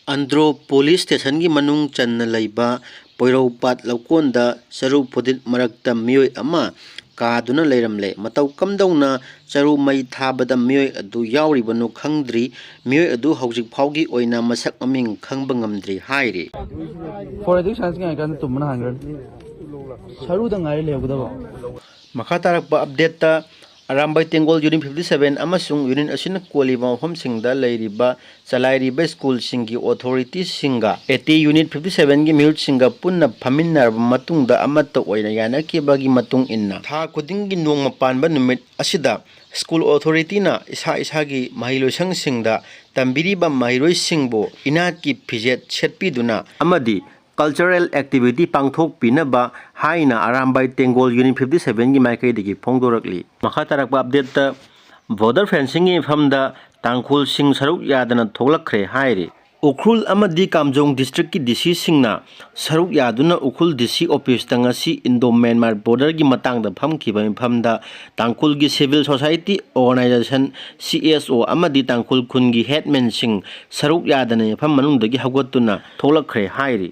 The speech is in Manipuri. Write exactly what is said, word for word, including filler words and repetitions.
ꯑꯟꯗ꯭ꯔꯣ ꯄꯨꯂꯤꯁ ꯁ꯭ꯇꯦꯁꯟꯒꯤ ꯃꯅꯨꯡ ꯆꯟꯅ ꯂꯩꯕ ꯄꯣꯏꯔꯧꯄꯥꯠ ꯂꯧꯀꯣꯟꯗ ꯆꯔꯨ ꯐꯨꯗꯤꯠ ꯃꯔꯛꯇ ꯃꯤꯑꯣꯏ ꯑꯃ ꯀꯥꯗꯨꯅ ꯂꯩꯔꯝꯂꯦ꯫ ꯃꯇꯧ ꯀꯝꯗꯧꯅ ꯆꯔꯨ ꯃꯩ ꯊꯥꯕꯗ ꯃꯤꯑꯣꯏ ꯑꯗꯨ ꯌꯥꯎꯔꯤꯕꯅꯣ ꯈꯪꯗ꯭ꯔꯤ꯫ ꯃꯤꯑꯣꯏ ꯑꯗꯨ ꯍꯧꯖꯤꯛ ꯐꯥꯎꯒꯤ ꯑꯣꯏꯅ ꯃꯁꯛ ꯃꯃꯤꯡ ꯈꯪꯕ ꯉꯝꯗ꯭ꯔꯤ ꯍꯥꯏꯔꯤ꯫ Forensic science ꯉꯥꯏꯀꯥꯟꯗ ꯇꯨꯝꯕꯅ ꯍꯥꯟꯈ꯭ꯔꯅꯤ꯫ ꯁꯔꯨꯗ ꯉꯥꯏꯔꯦ ꯂꯩꯍꯧꯒꯗꯕ꯫ ꯃꯈꯥ ꯇꯥꯔꯛꯄ ꯑꯞꯗꯦꯠꯇ, ꯑꯔꯥꯝꯕꯥꯏ ꯇꯦꯡꯒꯣꯜ ꯌꯨꯅꯤꯠ fifty seven ꯑꯃꯁꯨꯡ ꯌꯨꯅꯤꯠ ꯑꯁꯤꯅ ꯀꯣꯜꯂꯤꯕ ꯃꯐꯝꯁꯤꯡꯗ ꯂꯩꯔꯤꯕ ꯆꯂꯥꯏꯔꯤꯕ ꯁ꯭ꯀꯨꯜꯁꯤꯡꯒꯤ ꯑꯣꯊꯣꯔꯤꯇꯤꯁꯤꯡꯒ AT ꯌꯨꯅꯤꯠ fifty seven ꯒꯤ ꯃꯤꯍꯨꯠꯁꯤꯡꯒ ꯄꯨꯟꯅ ꯐꯝꯃꯤꯟꯅꯔꯕ ꯃꯇꯨꯡꯗ ꯑꯃꯠꯇ ꯑꯣꯏꯅ ꯌꯥꯅꯈꯤꯕꯒꯤ ꯃꯇꯨꯡ ꯏꯟꯅ, ꯊꯥ ꯈꯨꯗꯤꯡꯒꯤ ꯅꯣꯡꯃ ꯄꯥꯟꯕ ꯅꯨꯃꯤꯠ ꯑꯁꯤꯗ ꯁ꯭ꯀꯨꯜ ꯑꯣꯊꯣꯔꯤꯇꯤꯅ ꯏꯁꯥ ꯏꯁꯥꯒꯤ ꯃꯍꯩꯂꯣꯏꯁꯪꯁꯤꯡꯗ ꯇꯝꯕꯤꯔꯤꯕ ꯃꯍꯩꯔꯣꯏꯁꯤꯡꯕꯨ ꯏꯅꯥꯠꯀꯤ ꯐꯤꯖꯦꯠ ꯁꯦꯠꯄꯤꯗꯨꯅ ꯑꯃꯗꯤ ꯀꯜꯆꯔꯦꯜ ꯑꯦꯛꯇꯤꯚꯤꯇꯤ ꯄꯥꯡꯊꯣꯛꯄꯤꯅꯕ ꯍꯥꯏꯅ ꯑꯔꯥꯝꯕꯥꯏ ꯇꯦꯡꯒꯣꯜ ꯌꯨꯅꯤꯠ fifty seven ꯒꯤ ꯃꯥꯏꯀꯩꯗꯒꯤ ꯐꯣꯡꯗꯣꯔꯛꯂꯤ꯫ ꯃꯈꯥ ꯇꯥꯔꯛꯄ ꯑꯞꯗꯦꯠꯇ, ꯕꯣꯔꯗꯔ ꯐꯦꯟꯁꯤꯡꯒꯤ ꯃꯐꯝꯗ ꯇꯥꯡꯈꯨꯜꯁꯤꯡ ꯁꯔꯨꯛ ꯌꯥꯗꯅ ꯊꯣꯛꯂꯛꯈ꯭ꯔꯦ ꯍꯥꯏꯔꯤ꯫ ꯎꯈ꯭ꯔꯨꯜ ꯑꯃꯗꯤ ꯀꯥꯝꯖꯣꯡ ꯗꯤꯁꯇ꯭ꯔꯤꯛꯀꯤ ꯗꯤ ꯁꯤꯁꯤꯡꯅ ꯁꯔꯨꯛ ꯌꯥꯗꯨꯅ ꯎꯈ꯭ꯔꯨꯜ ꯗꯤ ꯁꯤ ꯑꯣꯐꯤꯁꯇ ꯉꯁꯤ ꯏꯟꯗꯣ ꯃ꯭ꯌꯥꯟꯃꯥꯔ ꯕꯣꯔꯗꯔꯒꯤ ꯃꯇꯥꯡꯗ ꯐꯝꯈꯤꯕ ꯃꯤꯐꯝꯗ ꯇꯥꯡꯈꯨꯜꯒꯤ civil society organisation, C S ꯑꯣ, ꯑꯃꯗꯤ ꯇꯥꯡꯈꯨꯜ ꯈꯨꯟꯒꯤ ꯍꯦꯗꯃꯦꯟꯁꯤꯡ ꯁꯔꯨꯛ ꯌꯥꯗꯅ ꯃꯤꯐꯝ ꯃꯅꯨꯡꯗꯒꯤ ꯍꯧꯒꯠꯇꯨꯅ ꯊꯣꯛꯂꯛꯈ꯭ꯔꯦ ꯍꯥꯏꯔꯤ꯫